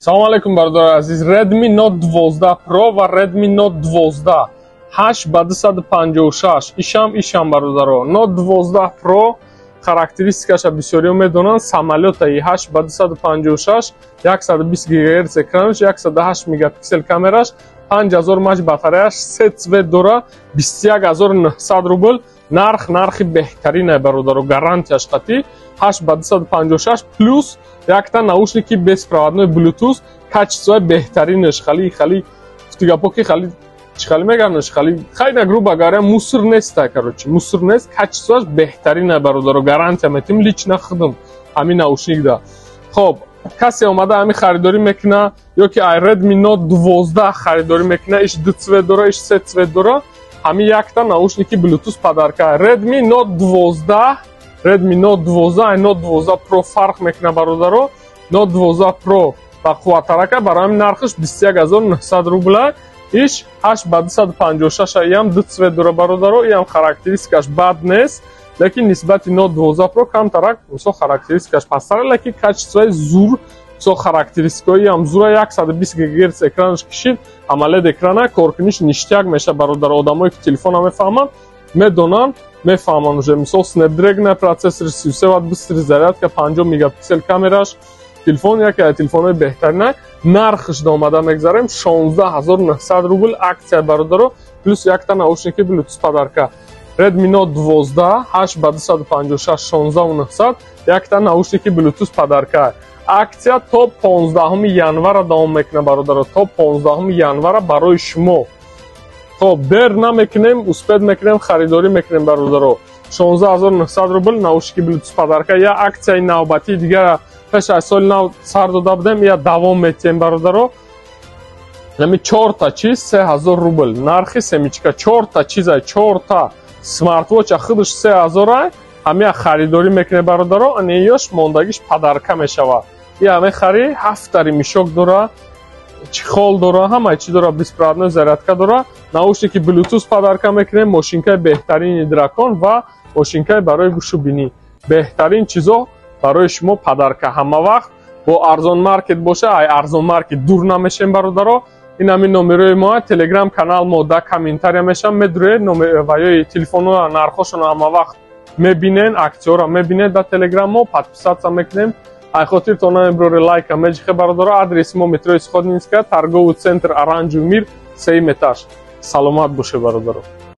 Салом алейкум, бародари азиз. Redmi Note 12 Pro ва Redmi Note 12 8 ба 256, ишам, бародаро. Note 12 Pro характеристикаша бисёриҳо медонанд, самолётаи 8 ба 256, 120 ГГц экранаш, 108 мегапиксел камераш, 5000 мАч батареяш, се цвет дора, 21 900 рубл нарх. Нархи беҳтарина, бародаро, гарантияш қатӣ. 8 ба 256 плюс якта наушники беспроводной Bluetooth, качествои беҳтаринаш, хали хали гапо ки хали чихали меганаш, хали хайна, грубо говоря, мусор неста, короче, мусор нест, качествоаш беҳтарина, бародаро, гарантия метим, лично худам ҳамин наушник да. Хоб, касе омада ҳами харидорӣ мекуна ё ки ай Redmi Note 12 харидорӣ мекуна, иш ду цвет дора, иш се цвет дора, ҳами якта наушники Bluetooth подарка. Redmi Note 12, Redmi Note 12 ай Note 12 Pro фарқ мекуна, бародаро. Note 12 Pro ба қувваттарака, барои ҳамин нархаш 21 900 рубла. Иш 8 ба 256, иам ду цвет дора, бародаро, иам характеристикаш бад нест, лекин нисбати Note 12 Pro камтарак, мисол, характеристикаш пасттара, лекин качествои зур, мисол, характеристикаи ам зура. 120 ГГц экранаш кишид, AMOLED экрана, коркуниш ништяк меша, бародаро. Одамое ки телефона мефаҳманд, медонанд, мефаҳманд уже. Мисол, Snapdragon процессор, 33 ватт быстрый зарядка, 50 мегапиксел камераш. Телефон яке аз телефонҳои беҳтарина. Нархаш да омада мегзарем, 16 900 рубл акция, бародаро, плюс якта наушники Bluetooth подарка. Redmi Note 12 8 ба 256, 16 900, якта наушники Bluetooth подарка. Акция то 15 январа давом мекунад, бародаро, то 15 январа барои шумо. Хоб, дер намекунем, успеть мекунем, харидорӣ мекунем, бародаро. 16 900 рубл, наушники Bluetooth подарка. Я акцияи навбатии дигара пеш аз соли нав сар дода будем, я давом метиҳем, бародаро. Нами чорта чиз 3000 рубл нархи семечка, чорта чиза, чорта смартвоча худаш 3000. Ҳамия харидорӣ мекунед, бародаро, ани ёш мондагиш подарка мешавад. Я мехарӣ, ҳафтари мешок дора, чехол дора, ҳамаи чи дора, беспроводной зарядка дора, наушники Bluetooth подарка мекунем, мошинкаи беҳтарини Дракон ва мошинкаи барои гӯшу бинӣ. Беҳтарин чизо барои шумо подарка. Ҳама вақт бо Арзон Маркет боша, ай Арзон Маркет дур намешем, бародаро. Ин ҳамин номерои мо, Телеграм канал мо да комментария мешам, медуред ва ёи телефонҳо, нархошонро ҳама вақт мебинен, акцияҳоро мебинед дар Телеграм мо, подписаться мекунем. Ай хотиртон намеброри, лайка меҷихе, бародаро. Адреси мо: метрои Сходнинская, торговый центр Оранжевый мир, сеюм этаж. Саломат боше, бародаро.